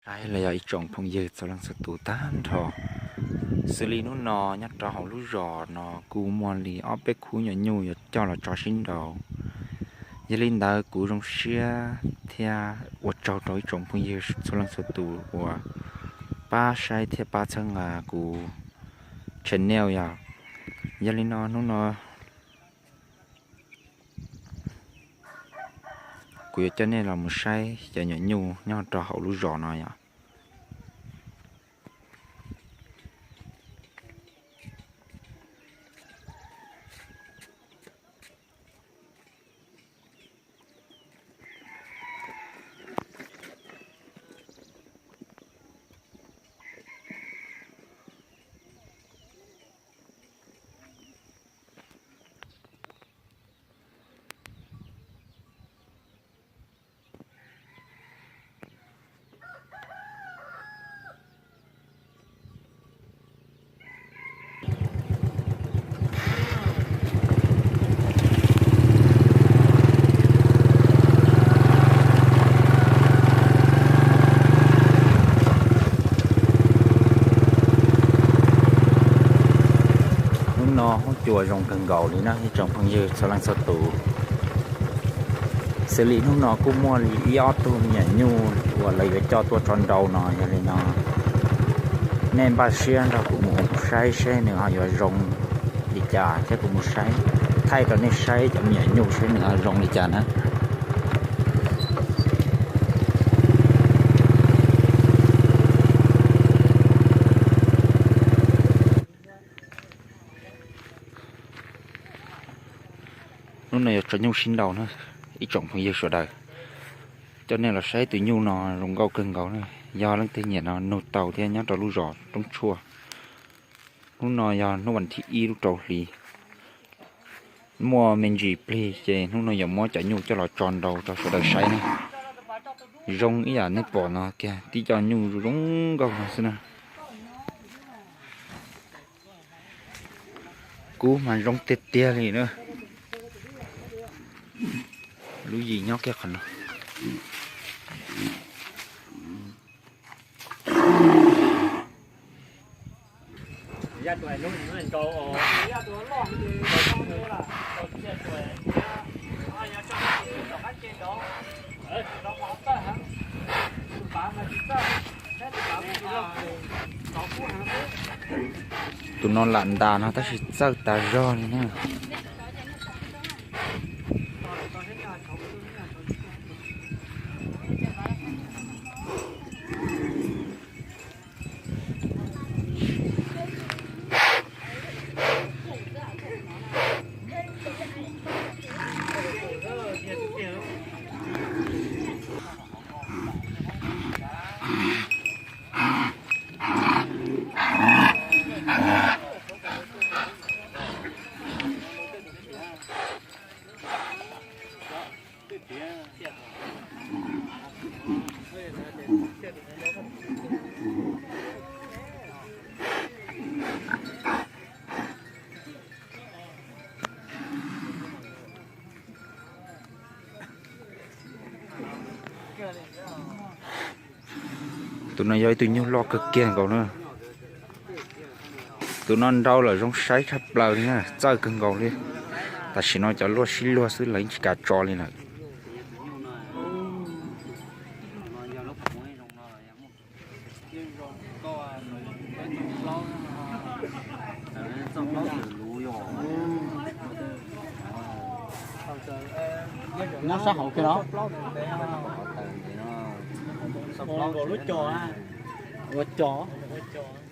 Saib los yog ib tsoom phooj ywg txhua leej txhua tus tag nrho, xws li hnub no nyob rau hauv lub zos no kuj muaj li ob peb khub nyuam nyuj yuav coj los tso sib nraus. Yog li ntawd kuv zoo siab thiab ua tsaug rau ib tsoom phooj ywg txhua leej txhua tus uas pab saib thiab pab txhawb nqa kuv channel yom. Yog li no hnub no kuv yuav coj nej los mus saib cov nyuam nyuj nyob rau hauv lub zos no yom. Hnub no huab cua zoo kawg nkaus li na ib tsoom phooj ywg txhua leej txhua tus. Xws li hnub no kuj muaj li ib ob tug me nyuam nyuj uas lawv yuav coj tuaj tso nraus no, yog li no nej npaj siab nrog kuv mus saib seb nws ho yuav zoo li cas thiab kuv mus saib, thaij rau nej saib cov me nyuam nyuj seb nws ho zoo li cas na. Hnub no yuav tso nyuj sib nraus na ib tsoom phooj ywg sawv daws. Coj nej los saib tus nyuj no zoo nkauj kawg nkaus na. Yog leej twg nyiam no nug tau thiab nyob rau lub zos Roob Tshuaj. Hnub no yog hnub vas thib ib lub rau hli. Muaj me ntsis plig ces hnub no yuav muab cov nyuj coj los tso nraus rau sawv daws saib na. Zoo ib yam nej pom no kiag, tib co nyuj zoo nkauj no xwb na. Kub mas zoo tiag tiag li na. Lub yim nyob kiag qhov no. Tus no lam ntas no tab sis txawj tas zog li na. Tus no yog ib tug nyuj loj kawg kiag nkaus na. Tus no nrau lawm zoo saib tshaj plaws li na, txawj kawg nkaus li. Tam sim no cov luaj sib luag xwb lawv tsis kam tso li lawm. Nyob sab hauv kiag los? Ua cos, ua cos.